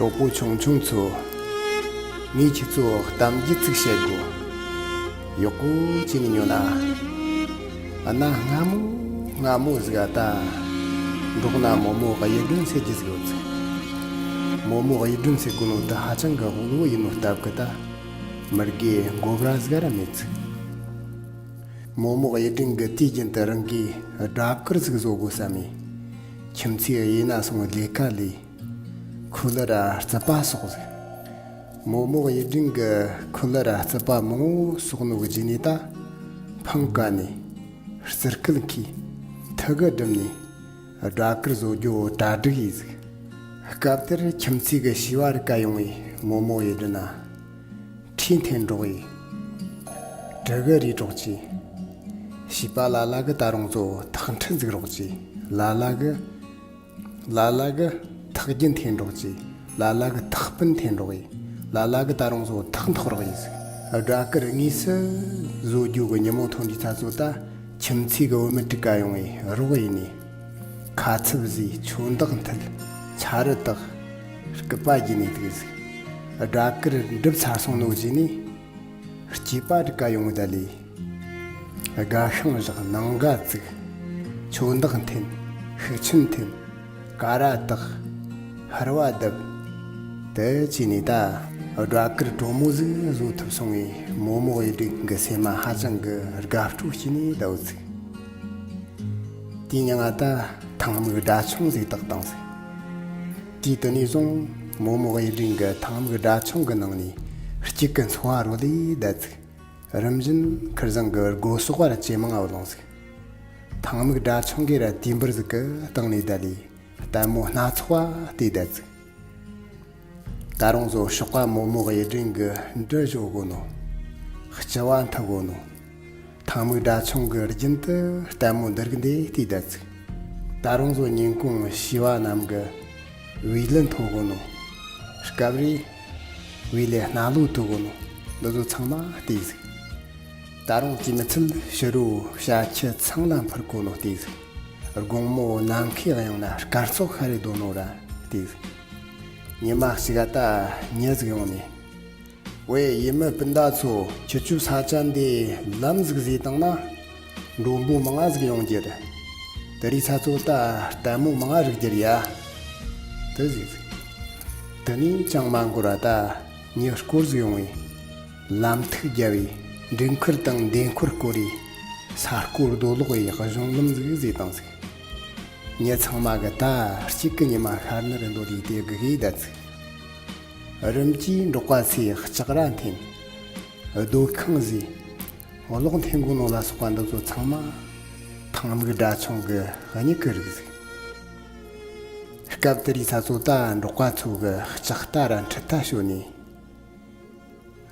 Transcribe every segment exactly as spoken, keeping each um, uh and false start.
གྲོགས་པོ་ཆུང་ཆུང་ཚོ། ངས་ཁྱེད་ཚོ་གཏམ་རྒྱུད་ཅིག་བཤད་དགོས། ཡག་པོ་བྱས་ནས་ཉོན་ཨ། གནའ་སྔ་མོ་སྔ་མོ་ཟིག་ཨ། ད་འབྲོག་ན་མོ་མོ་གཡུ་སྒྲོན་ཟེར་རྒྱུ་ཟིག་ཡོད་ཟིག། མོ་མོ་གཡུ་སྒྲོན་ཟེར་གོ་ནོ་དེ་ཧ་ཅང་གི་དབུལ་བོ་ཡིན་ནོ་སྟབས་གི་ད། མི་དགེ་མགོ་བྲ་ཟིག་ར་མེད་ཟིག། མོ་མོ་གཡུ་སྒྲོན་གི་དུས་རྒྱུན་དུ་རང་གིས་སྦྲ་གུར་ཟིག་བཟོ་དགོས་བསམ་མེ། ཁྱིམ་མཚེས་གཡས་ན་སོང་ལས་ཀ་ལས། ཁོ་ལ་ར་རྩིད་པ་ཟོག་ཟིག། མོ་མོ་གཡུ་སྒྲོན་གི་ཁོ་ལ་ར་རྩིད་པ་མང་བོ་ཟོག་ནོ་གི་རྗེས་ནས་ད། ཕང་ཀ་ནས་རྩིར་སྐུལ་གིས་ཐུ་གུ་བསྒྲིམས་ནས་སྦྲ་གུར་བཟོ་རྒྱུ་གྲ་སྒྲིག་ཡས་ཟིག། སྐབས་དེར་ཁྱིམ་མཚེས་གི་བྱིས་པ་རིགས་ཀ་ཡོང་བས་མོ་མོ་གཡུ་སྒྲོན་ན། ཁྲིད་འཐེན་འགྲོགས་ཡས། གྲི་གུ་རུས་འགྲོགས་ཀྱིས། བྱིས་པ་ལ་ལ་གི་ད་རུང་ཚོ་ཐག་འཕྲི་འཛུགས་རོགས་ཀྱིས། ལ་ལ་གི། ལ་ལ་གི་ཐག་རྒྱུན་འཐེན་འགྲོགས་ཀྱིས། ལ་ལ་གི་ཐག་པིན་འཐེན་འགྲོགས་ཡས། ལ་ལ་གི་ད་རུང་ཚོ་ཐག་འཐོག་རོགས་ཡས་ཟིག། སྦྲ་གུར་དངོས་སུ་བཟོ་རྒྱུ་གི་ཉིན་མོ་ཐོན་དུས་ཚ་ཚོ་ད་ཁྱིམ་མཚེས་གི་བུད་མེད་རིགས་ཀ་ཡོང་བས་རོགས་ཡས་ནས། ཁ་ཚིབ་བཟས། ཆོ་འདག་འཐུལ། ཆ་རུ་བཏགས། སྐུད་པ་བརྒྱུས་ནས་འདུག་ཟིག། སྦྲ་གུར་འགྲུབ་ཚར་སོང་ནོ་བཞིན་ནས། སྐྱེས་པ་རིགས་ཀ་ཡོང་ད་ལས། སྒ་ཤང་བཞག། ནང་སྒ་བཙུགས། ཆོ་འདག་འཐེན། ཤུག་ཆུན་འཐེན། ཀ་ར་བཏགས། ཕར་བ་བརྡབ། དེ་བྱས་ནས་ད་སྦྲ་གུར་དྲོ་མོ་ཟིག་བཟོ་ཐུབ་སོང་བས་མོ་མོ་གཡུ་སྒྲོན་གི་སེམས་མ་ཧ་ཅང་གི་དགའ་སྤྲོ་སྐྱེས་ནས་བསྡད་ཡོད་ཟིག། དེའི་མྱིང་ང་ད་ཐང་མིག་སྦྲ་ཆུང་ཟེར་བཏགས་བཏང་ཟིག། དུས་དེ་ནས་བཟུང་མོ་མོ་གཡུ་སྒྲོན་གི་ཐང་མིག་སྦྲ་ཆུང་གི་ནང་ནས་གཅིག་གི་འཚོ་བ་རོལ་ལས་བསྡད་ཟིག། རིམ་བཞིན་ཁིར་བཟང་གི་སྒོ་ཟོག་བར་ཇེ་མང་ང་ལངས་ཟིག། ཐང་མིག་སྦྲ་ཆུང་གི་ར་དུས་འབུར་ཟིག་གི་སྟེང་ནས་བསྡད་ལས་ལྟད་མོ་སྣ་ཚོགས་བལྟས་བསྡད་ཟིག། ད་རུང་བཟོ་ཞོགས་པ་མོ་མོ་གཡུ་སྒྲོན་གི་འབྲུ་བཞོ་གོ་ནོ། ལྕི་བ་འཐུ་གོ་ནོ། ཐང་མིག་སྦྲ་ཆུང་གི་རྒྱུན་དུ་ལྟད་མོ་འདི་རིགས་འདི་བལྟས་བསྡད་ཟིག། ད་རུང་བཟོ་ཉིན་གུང་བྱིས་པ་རྣམས་ཀྱི་བེའུ་ལི་འཐོ་གོ་ནོ། སྐབས་རེ་བེའུ་ལི་སྣ་ལོ་འཐུ་གོ་ནོ། འདི་ཚོ་ཚང་མ་བལྟས་ཟིག། ད་རུང་དེ་མི་ཚད་ཕྱི་དྲོ་བྱ་ཁྱི་ཚང་ལ་འཕུར་གོ་ནོ་བལྟས་ཟིག། དགོང་མོ་ནམ་མཁའི་དབྱིངས་ན་སྐར་ཚོགས་ཤར་རེ་སྡོད་ནོ་ར་བལྟས་ཟིག། ཉི་མ་གཅིག་ག་ད་མྱི་ཟིག་ཡོང་ནས། ཝེ། ཡུལ་མི་སྤུན་ཟླ་ཚོ། ཁྱེད་ཚོའི་ས་ཆ་འདི་ལམ་ཟིག་བཟོས་བཏང་ན་མགྲོན་པོ་མང་ང་ཟིག་ཡོང་རྒྱུ་རེད། དེ་རིང་ཚ་ཚོ་ད་ལྟད་མོ་མང་ང་རིག་རྒྱུ་རེད་ཡ། དེ་ཟིག་ཟིག། དེ་ནས་ཅང་མ་འགོར་བ་ད་མྱི་སྐོར་ཟིག་ཡོང་བས་ལམ་ཐིག་བརྒྱབ་བས་འགྲུལ་འཁོར་དང་འདེད་འཁོར་བསྐོར་རས་ས་རྐོ་རྡོ་སློག་བས་གཞུང་ལམ་ཟིག་བཟོས་བཏང་ཟིག། མྱི་ཚང་མ་གི་ད་གཅིག་གི་ཉི་མ་ཤར་ནི་རེད་འདོད་དེ་དེ་གི་གིས་བསྡད་ཟིག། རིམ་གྱིས་འབྲོག་པ་ཚོས་ལྕགས་ར་འཐེན། རྡོ་ཁང་བཟོས། གློག་འཐེན་གོ་ནོ་ལ་སོགས་པ་འདི་ཚོ་ཚང་མ་ཐང་མིག་སྦྲ་ཆུང་གི་མྱིག་གི་རིག་ཟིག། སྐབས་དེ་རིང་ཚ་ཚོ་ད་འབྲོག་པ་ཚོ་གི་ལྕགས་རྟ་ར་འཕྲུལ་རྟ་ཞོན་ནས་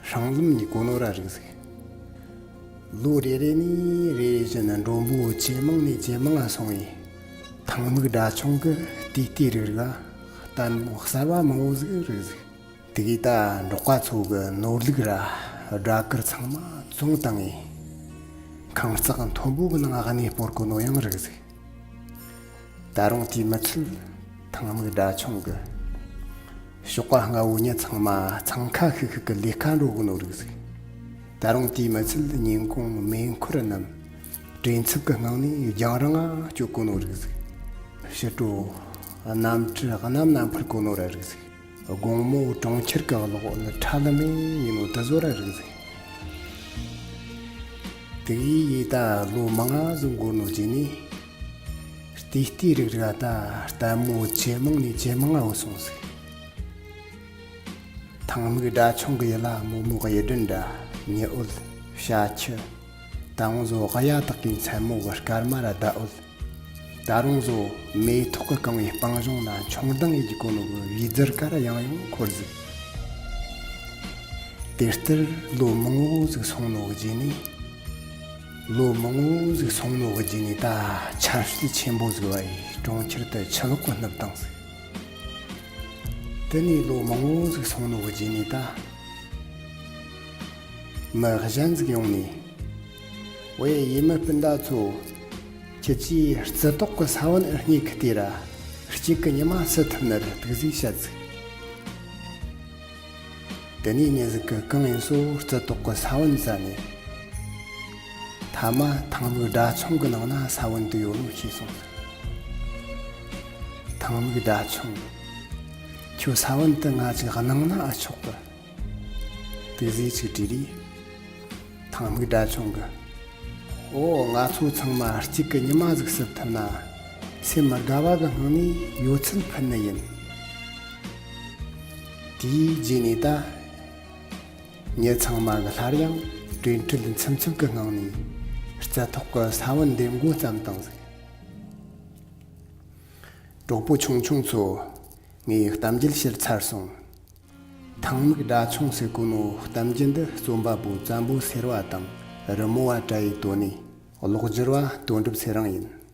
སྲང་ལམ་ནས་གོ་ནོ་ར་རིག་ཟིག། ལོ་རེ་རེ་ནས་རེ་རེ་བཞིན་མགྲོན་པོ་ཇེ་མང་ནས་ཇེ་མང་ང་སོང་བས་ཐང་མིག་སྦྲ་ཆུང་གི་ལྟེ་ལྟེ་རིག་རིག་ལྟད་མོ་གསར་བ་མང་བོ་ཟིག་རིག་ཟིག། དེ་གིས་ད་འབྲོག་པ་ཚོ་གི་ནོར་ལུག་ར་སྦྲ་གུར་ཚང་མ་བཙོངས་བཏང་ངས་ཁང་བརྩེགས་མཐོན་པོ་གི་ནང་གནས་སྤོར་གོ་ནོ་ཡང་རིག་ཟིག། ད་རུང་དེ་མི་ཚད་ཐང་མིག་སྦྲ་ཆུང་གི་ཞོགས་པ་སྔ་བོ་ཉིན་ཚང་མ་འཚང་ཁ་ཤིག་ཤིག་གི་ལས་ཀ་འགྲོ་གོ་ནོ་རིག་ཟིག། ད་རུང་དེ་མི་ཚད་ཉིན་གུང་མེ་འཁོར་རྣམས་བྲེལ་འཚུབ་ཀྱི་ངང་ནས་རྒྱང་རིང་ང་སྐྱོད་གོ་ནོ་རིག་ཟིག། ཕྱི་དྲོ་གནམ་གྲུ་གནམ་ན་འཕུར་གོ་ནོ་ར་རིག་ཟིག། དགོང་མོ་གྲོང་ཁྱེར་གྱི་གློག་འོད་ཁྲ་ལམ་མེ་ཡིན་ནོ་དེ་ཚོ་ར་རིག་ཟིག། དེ་ཡིས་ཡིས་ད་ལོ་མང་ང་ཟིག་འགོར་ནོ་རྗེས་ནས་ལྟེ་ལྟེ་རིག་རིག་ད་ལྟད་མོ་ཇེ་མང་ནས་ཇེ་མང་ང་འོད་སོང་ཟིག། ཐང་མིག་སྦྲ་ཆུང་གི་ཡུལ་ལ་མོ་མོ་གཡུ་སྒྲོན་ར་མྱི་འོད། བྱ་ཁྱི། ད་རུང་བཟོ་གཡའ་དག་གི་མཚན་མོ་གི་སྐར་མ་ར་ཟླ་འོད། ད་རུང་བཟོ་མེ་ཏོག་གིས་གང་བའི་སྤང་ལྗོངས་ན་མཆོང་ལྡིང་ཡེད་རྒྱུ་གོ་ནོ་གི་བེའུ་རྫི་རིགས་ཀ་ར་ཡང་ཡང་འཁོར་ཟིག། དེ་ལྟར་ལོ་མང་བོ་ཟིག་སོང་ནོ་གི་རྗེས་ནས། ལོ་མང་བོ་ཟིག་སོང་ནོ་གི་རྗེས་ནས་ད་ཆར་ཤུལ་ཆེན་པོ་ཟིག་བབས་ཡས་གྲོང་ཁྱེར་དུ་ཆུ་ལོག་གིས་བསྣུབས་བཏང་ཟིག། དེ་ནས་ལོ་མང་བོ་ཟིག་སོང་ནོ་གི་རྗེས་ནས་ད་མི་གཞན་ཟིག་ཡོང་ནས། ཝེ། ཡུལ་མི་སྤུན་ཟླ་ཚོ། ཁྱེད་ཀྱིས་རྩི་ཏོག་གི་ས་བོན་རྙེད་གི་དེ་ར་གཅིག་གི་ཉི་མ་སུ་ཐུབ་ནི་རེད་འདུག་ཟེར་བཤད་ཟིག། དེ་ནས་མྱི་ཟིག་གིས་གང་ཡིན་སོ་རྩི་ཏོག་གི་ས་བོན་ཟ་ནས། ཐ་མ་ཐང་མིག་སྦྲ་ཆུང་གི་ནང་ན་ས་བོན་དེ་ཡོད་ནོ་ཤེས་སོང་ཟིག་ཐང་མིག་སྦྲ་ཆུང་། ཁྱོད་ས་བོན་དེ་ང་ཅིག་གནང་ན་ཨ་ཆོག་གི། དེ་ཟིག་ཅིག་དྲིས་རེ། ཐང་མིག་སྦྲ་ཆུང་གིས། ཨོ། ང་ཚོ་ཚང་མ་གཅིག་གི་ཉི་མ་ཟིག་བསུབ་ཐུབ་ན། སེམས་མི་དགའ་བ་གི་ངང་ནས་ཡོད་ཚད་ཕུལ་ནི་ཡིན། དེའི་རྗེས་ནས་ད། མྱི་ཚང་མ་གིས་སླར་ཡང་གྲོས་འཕྲིན་འཚུབ་འཚུབ་ཀྱི་ངང་ནས་རྩི་ཐོག་གི་ས་བོན་འདེབས་འགོ་བརྩམས་བཏང་ཟིག་གྲོགས་པོ་ཆུང་ཆུང་ཚོ། ངས་གཏམ་རྒྱུད་བཤད་ཚར་སོང་། ཐང་མིག་སྦྲ་ཆུང་ཟེར་གོ་ནོ་གཏམ་རྒྱུད་འདི་རྩོམ་པ་པོ་བཙན་པོ་སེར་བ་དང་རི་མོ་བ་བཀྲ་ཡི་དོན་ནས། ཀློག་སྒྱུར་བ་དོན་གྲུབ་ཚེ་རིང་ཡིན།